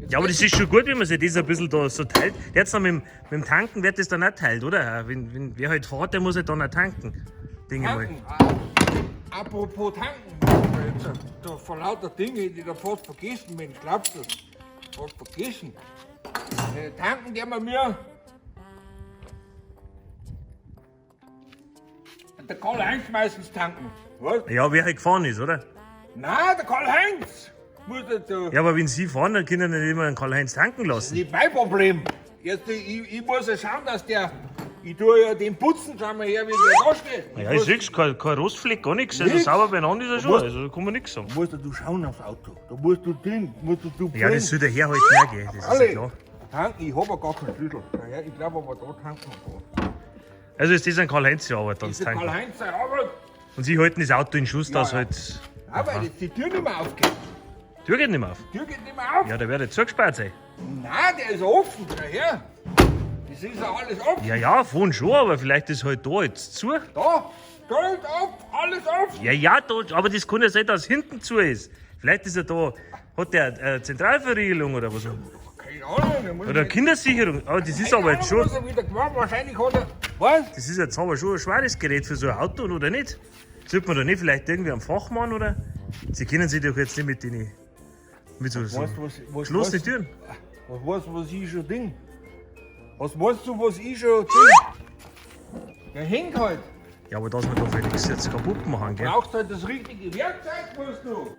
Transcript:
Ja, aber das ist schon gut, wenn man sich das ein bisschen da so teilt. Jetzt noch mit dem Tanken wird das dann auch teilt, oder? Wenn wer halt fährt, der muss halt dann auch tanken. Denke ich mal. Tanken. Ah, apropos tanken. Jetzt, da vor lauter Dinge, die ich da fast vergessen, Mensch, glaubst du? Fast vergessen. Tanken der wir mir. Der Karl-Heinz meistens tanken. Was? Ja, wer halt gefahren ist, oder? Nein, der Karl-Heinz! Muss der, der, Ja, aber wenn Sie fahren, dann können Sie nicht immer einen Karl-Heinz tanken lassen. Nicht mein Problem. Jetzt, ich muss ja schauen, dass der. Ich tue ja den putzen, schau mal her, wie der da steht. Ja, ich seh's, kein Rostfleck, gar nichts. Also Nix. sauber beieinander ist er schon, musst- also da kann man nichts sagen. Da musst du schauen aufs Auto. Da musst du den, musst du Ja, das soll der Herr halt mehr gehen, das ist ja Alle. klar. Tanken, ich habe ja gar keinen Schlüssel. Ja, ich glaube aber da tanken wir da. Also ist das ein Karl-Heinz die Arbeit, dann Ist zu der tanken. Karl-Heinz seine Arbeit? Und Sie halten das Auto in Schuss, dass Ja, ja. halt. Nein, weil jetzt die Tür nicht mehr aufgeht. Die Tür geht nicht mehr auf. Die Tür geht nicht mehr auf. Ja, der wird jetzt zugesperrt sein. Nein, der ist offen. Schau her. Das ist ja alles offen. Ja, ja, vorn schon, aber vielleicht ist halt da jetzt zu. Da, da ist auf, alles offen. Ja, ja, da, aber das kann ja sein, dass hinten zu ist. Vielleicht ist er da, hat der Zentralverriegelung oder was. Keine Ahnung. Der muss Oder Kindersicherung. Aber das ist Keine aber jetzt Ahnung, schon, was er wieder gemacht. Wahrscheinlich hat er. Was? das ist jetzt aber schon ein schweres Gerät für so ein Auto, oder nicht? Sollte man da nicht vielleicht irgendwie einen Fachmann oder? Sie kennen sich doch jetzt nicht mit den, mit so Weißt du, was, was, geschlossenen was, Türen. Was weißt du, was ich schon ding? Was weißt du, was ich schon ding? Der hängt halt. Ja, aber dass wir da vielleicht nichts jetzt kaputt machen, gell? Brauchst halt das richtige Werkzeug, musst du.